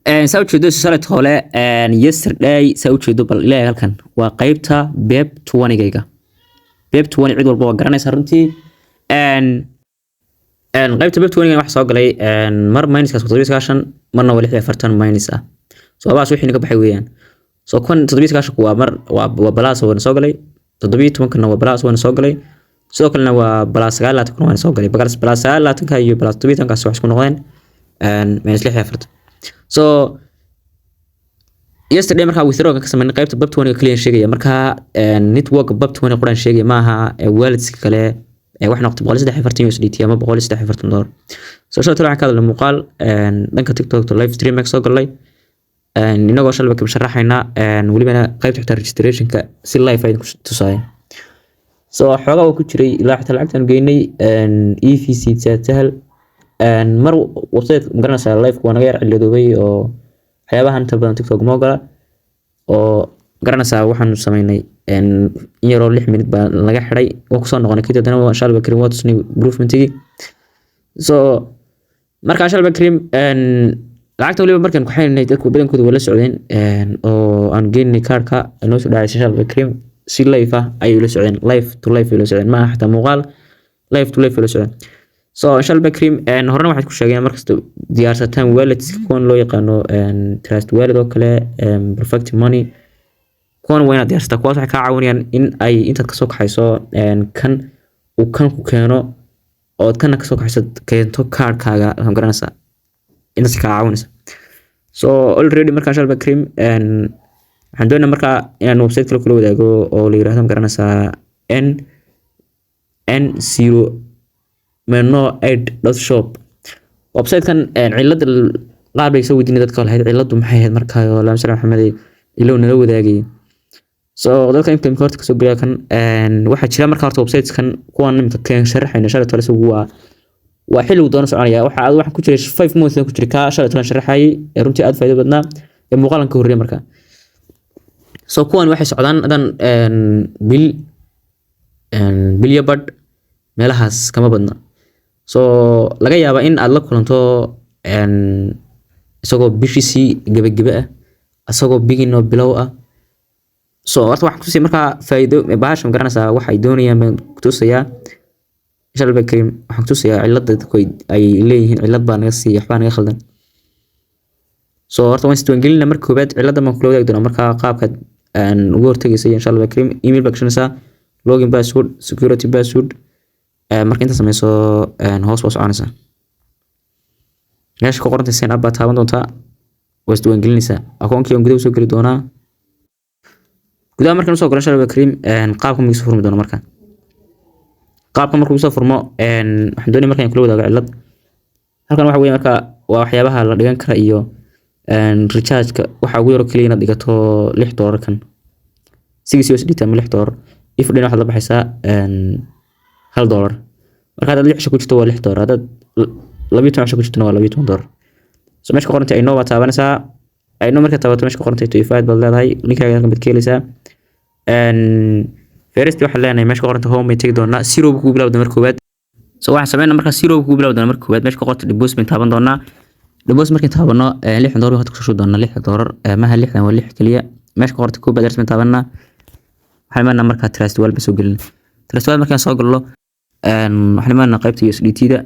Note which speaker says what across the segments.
Speaker 1: Saa ujeedo shalay hole, yesterday, saa ujeedo, bal ilaahay, halkan waa qaybta BEP 20-gayga. BEP 20 cid walba waa garanaysaa runtii. Qaybta BEP 20 waxa soo galay mar minuskaas 97, marna waa 46 minus ah. So abaas wixii naga baxay weeyaan. So kun 97 waa mar waa plus oo soo galay, 17-kana waa plus waana soo galay, sidoo kalena waa plus 29 waana soo galay. Plus 29-ka iyo plus 17-kaas wax isku noqdeen minus 46. So yesterday markaa withdraw ka sameynay qaybta BEP 20 kaliya sheegaya. Markaa network BEP 20 quraan sheegaya maaha, wallets kale wax noqotay 143 USDT ama $143. So shalay waxaan ka hadalnay muuqaal dhanka TikTok live stream soo galay, inagoo shalba ka sharaxayna welibana qaybta xitaa registrationka si live ay ku tusayeen. So xoogaa waa ku jiray ilaa xitaa lacagtaan geynay EVC Sahal. Mar website magaranaysaa live waa naga yar ciladoobay oo waxyaabahan inta badan TikTok ma ogola oo garanaysaa. Waxaanu sameynay in yaroo 6 minute baa laga xiday, waa kusoo noqonay kadib haddana insha Allah karim waa tusnay improvementigii. So marka insha Allah karim lacagta waliba markaan ku xaynay dadku badankooda waa la socdeen oo aan geynay kaarka noo soo dhacay. Insha Allah karim si live ah ayay ula socdeen, live to live ay ula socdeen, maaha xataa muuqaal, live to live ay ula socdeen. So insha Allah karim horena waxaad ku sheegeen markasta diyaarsataan wallets kuwan loo yaqaano Trust Wallet oo kale, Perfect Money, kuwan waa inaad diyaarsataa. Kuwaas waxay kaa caawinayaan in ay intaad kasoo kaxayso kan uu kan ku keeno ood kana kasoo kaxayso keento kaarkaaga, garanaysaa, intaas kaa caawinaysa. So already marka insha Allah karim waxaan doonayaa markaa inaan website kale kula wadaago oo la yiraahdo, magaranaysaa, N N zero meno 8.shop. Website-kan cilada qaar bay soo weydiinay dadka lahayd ciladu maxay ahayd markaa oo Laam Salaam Maxamed ilow nala wadaagay. So dadka inta imika horta kasoo gelaya kan waxaa jira marka horta websites-kan kuwan imika keen sharaxayna shalay tole isagu waa xilli uu doono soconaya. Waxa aad waxaan ku jiray 5 months ku jiray ka shalay tolan sharaxayay ee runtii aad faa'iido badnaa ee muuqaalan ka horreeyay marka. So kuwan waxay socdaan hadan bil, bilya badh meelahaas kama badna. So laga yaabaa in aad la kulanto isagoo bishiisii gebagebe ah, isagoo beginning oo bilow ah. So horta waxaan kutusaya markaa faa'iido bahasha, ma garanaysaa, waxa ay doonayaan baan kutusayaa insha Allah karim. Waxaan kutusayaa cilada dadku ay leeyihiin, cilad baa naga siiya, waxbaa naga khaldan. So horta waan isdiiwaangelinaa marka koobaad, cilada baan kula wadaagi doonaa markaa qaabka aan uga hortagaysa. Insha Allah karim email baa gashanaysaa, login password, security password. Marka inta sameyso hoos baa soconaysaa, meesha ku qorantay sign up baa taaban doontaa, waa isdiiwaangelinaysaa. Akoonkii aan gudaha usoo geli doonaa. Gudaha markaan usoo galo, insha Allah karim, qaabka ma soo furmi doono. Marka qaabka markuu usoo furmo, waxaan doonaya markaan kula wadaago cilad halkan waxa weeye. Marka waa waxyaabaha la dhigan kara iyo recharge-ka waxa ugu yaro kaliya inaad dhigato $6, kan 6 USDT ama $6. If dhin waxaad la baxaysaa $1. Marka haddaad 6 cisho ku jirto waa $6, haddaad 12 cisho ku jirtona waa $12. So meesha ku qorantay I know baad taabanaysaa. I know markaad taabato, meesha ku qorantay to invite baad leedahay, linkaaga halkan baad ka helaysaa. First waxaan leenahay meesha ku qorantay home bay tegi doonaa, zero buu kugu bilaabi doonaa marka koowaad. So waxaan sameynaa markaa zero buu kugu bilaabi doonaa marka koowaad. Meesha ku qorantay deposit bayn taaban doonaa. Deposit markaan taabano, $60 hadda kusoo shubi doonaa. $6 maha, 60 waa lix keliya. Meesha ku qorantay copy address bayn taabanaa. Waxaan imaanaa markaa Trust Wallet baan soo gelin. Trust Wallet markaan soo galno, waxaan imaanaa qaybta USDT da.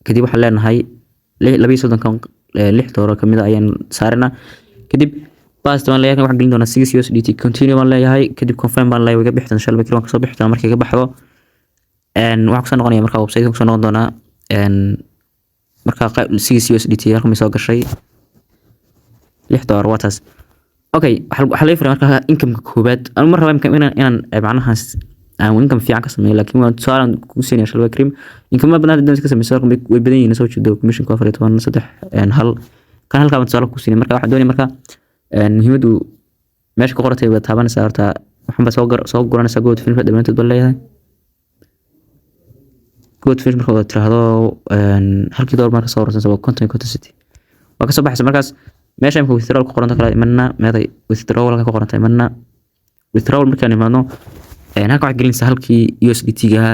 Speaker 1: Kadib waxaan leenahay 32-kan $6 kamid a ayaan saaranaa. Kadib paste baan leeyahay, waxaan gelin doonaa 6 USDT. Continue baan leeyahay, kadib confirm baan leeyahay. Way ga bixi doontaa insha Allah, waan kasoo bixi doonaa. Markay ka baxdo waxaan kusoo noqonaya markaa website kusoo noqon doonaa. Markaa 6 USDT halkan bay soo gashay, $6 waa taas. Okay, waxaa laga furay markaa income-ka koowaad. Anu mar raba inaan macnahaas aan income fiican ka sameeyo, laakiin waan tusaalaan kugu siinaya insha Allah karim. Income badan hadda ka sameyso way badan yihiin. Soo jeedo commission 14, 3, hal kan halkaa baan tusaale kugu siinaya. Marka waxaan doonaya markaa muhiimaddu meesha ku qoratay baad taabanaysaa. Horta waxaan baa soo guranaysaa. Go to finish dhammaantood baa leeyahay. Go to finish marka wada tiraahdo, halkii dollar marka soo horeysanaysa waa 50 iyo 50 city, waa kasoo baxaysa. Markaas meesha imika withdrawal ku qoranta kala imanaa. Meeday withdrawal ka qoranta imanaa. Withdrawal markaan imaadno, halkan waxaad gelinaysaa halkii USDT ga,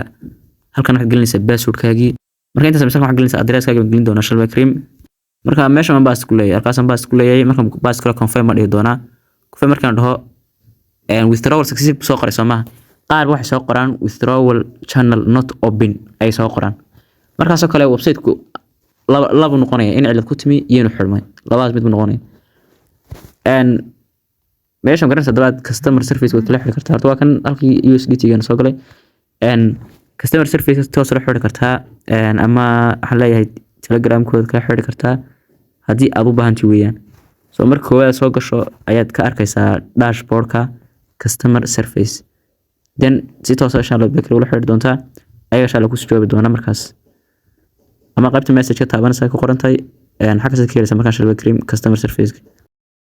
Speaker 1: halkan waxaad gelinaysaa passwordkaagii. Marka intaas sameysan, waxaad gelinaysaa addresskaaga baan gelin doonaa insha Allah karim. Marka meesha man paste ku leeyahay, halkaasaan paste ku leeyahay. Markaan paste kale, confirm ma dhihi doonaa. Confirm markaan dhaho, withdrawal success soo qoray, soo maaha? Qaar waxay soo qoraan "withdrawal channel not open" ay soo qoraan. Markaasoo kale website-ku laba laba noqonaya: in cilad ku timi iyo inuu xidhmay. Labadaas mid buu noqonaya. Meeshan garanaysa dabaad customer service waad kala xidhi kartaa. Horta waa kan halkii USDT gana soo galay. Customer service toos la xidhi kartaa, ama waxaan leeyahay Telegramkooda kala xidhi kartaa haddii aad u baahanti weeyaan. So marka koowaad soo gasho ayaad ka arkaysaa dashboardka customer service, then si toos ah insha Allah bakri ula xidhi doontaa ayaga, insha Allah kusoo jawaabi doona markaas. Ama qaybta message ka taabanaysa ku qoran tahay, xaggaas ka helaysa markaa insha Allah kareem customer service.